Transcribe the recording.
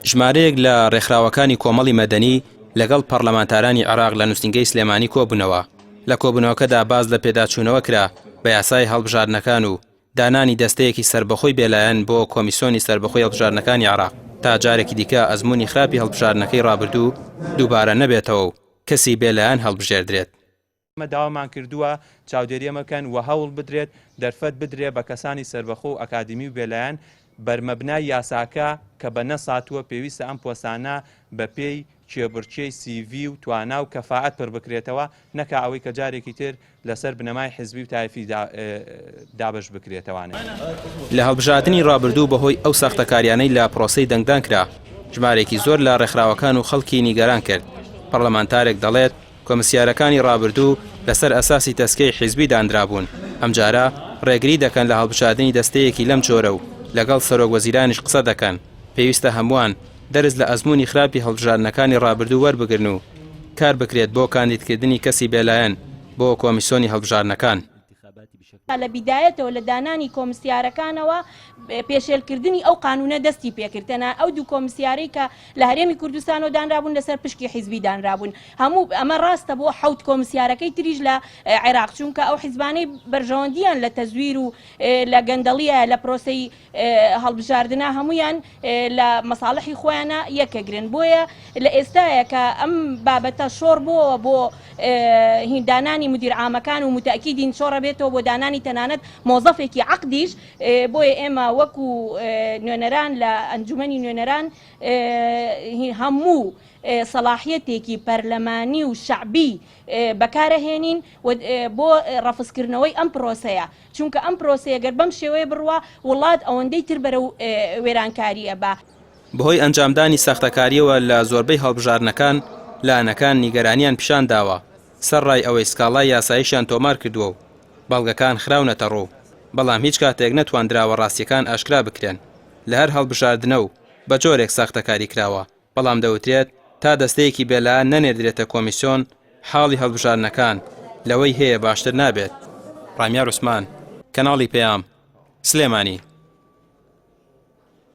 ژمارەیەک لە ڕێکخراوەکانی کۆمەڵی مەدەنی لەگەڵ پەڕلەمانتارانی عێراق لە نووسینگەی سلێمانی کۆبوونەوە، لە کۆبوونەوەکەدا باس لە پێداچوونەوە کرا بە یاسای هەڵبژاردنەکان و دانانی دەستەیەکی سەربەخۆی بێلایەن بۆ کۆمیسۆنی سەربەخۆی هەڵبژاردنەکانی عێراق تا جارێکی دیکە ئەزموونی خراپی هەڵبژاردنەکەی ڕابردوو دووبارە نەبێتەوە و کەسی بێلایەن هەڵبژێردرێت. ئێمە داوامان کردووە چاودێری ئەمە بکەن و هەوڵ بدرێت دەرفەت بدرێت بە کەسانی سەربەخۆ و ئەکادیمی و بێلایەن بەرمەبنای یاساکە کە بە نەس هاتووە پێویستە ئەم پۆستانە بەپێی کێبڕکێی سیڤی و توانا و کەفائەت پڕبکرێتەوە نەکا ئەوەی کە جارێکی تر لەسەر بنەمای حزبی و تایفی دابەش بکرێتەوانێ. لە هەڵبژاردنی ڕابردوو بەهۆی ئەو ساختەکاریانەی لە پرۆسەی دەنگدان کرا، ژمارەیەکی زۆر لە ڕێکخراوەکان و خەڵکی نیگەران کرد، پەڕلەمانتارێک دەڵێت، کۆمسیارەکانی ڕابردوو لەسەر ئەساسی تەسکیەی حیزبی دانرابوون، ئەمجارە ڕێگری دەکەن لە هەڵبژاردنی دەستەیەکی لەم جۆرە و لەگەڵ سەرۆک وەزیرانیش قسە دەکەن، پێویستە هەمووان دەرس لە ئەزموونی خراپی هەڵبژاردنەکانی ڕابردوو وەربگرن و کار بکرێت بۆ کاندیدکردنی کەسی بێلایەن بۆ کۆمیسۆنی هەڵبژاردنەکان. لە بیدایەتەوە لە دانانی کۆمسیارەکانەوە پێشێلکردنی ئەو قانونە دەستی پێکرد تەنها ئەو دوو کۆمسیارەی کە لە هەرێمی کوردستانەوە دانرابوون لەسەر پشکی حیزبی دانرابوون هەموو ئەمە ڕاستە بۆ حەوت کۆمسیارەکەی تریش لە عێراق چونکە ئەو حیزبانەی بەرژەوەندیان لە تەزویر و لە گەندەڵیە لە پرۆسەی هەڵبژاردنە هەموویان لە مەساڵحی خۆیانە یەکەگرن بۆیە لە ئێستاە کە ئەم بابەتە شۆڕ بۆوە بۆ هین دانانی مدیر عامەکان و متەکیدین شۆڕە بێتەوە بۆ دانانی تەنانەت مۆزەفێکی عەقدیش بۆیە ئێمە وەکو نوێنەران لە ئەنجومەنی نوێنەران هەموو سەڵاحیەتێکی پەرلەمانی و شەعبی بەکارەهێنین بۆ ڕەفزکردنەوەی ئەم پرۆسەیە چونکە ئەم پرۆسەیە گەر بەم شێوەیە بڕوا وڵات ئەوەندەی تر بەرەو وێرانکاری ئەبا. بەهۆی ئەنجامدانی ساختەکارییەوە لە زۆربەی هەڵبژاردنەکان، لایەنەکان نیگەرانیان پیشانداوە، سەرڕای ئەوەی سکاڵای یاساییشیان تۆمارکردووە و بەڵگەکان خراونەتەڕوو، بەڵام هیچ کاتێک نەتواندراوە ڕاستییەکان ئاشکرا بکرێن، لە هەر هەڵبژاردنە و بە جۆرێک ساختەکاری کراوە، بەڵام دەوترێت تا دەستەیەکی بێلایەن نەنێردرێتە کۆمیسیۆن، حاڵی هەڵبژاردنەکان لەوەی هەیە باشتر نابێت. ڕامیار عوسمان، کەناڵی پەیام، سلێمانی.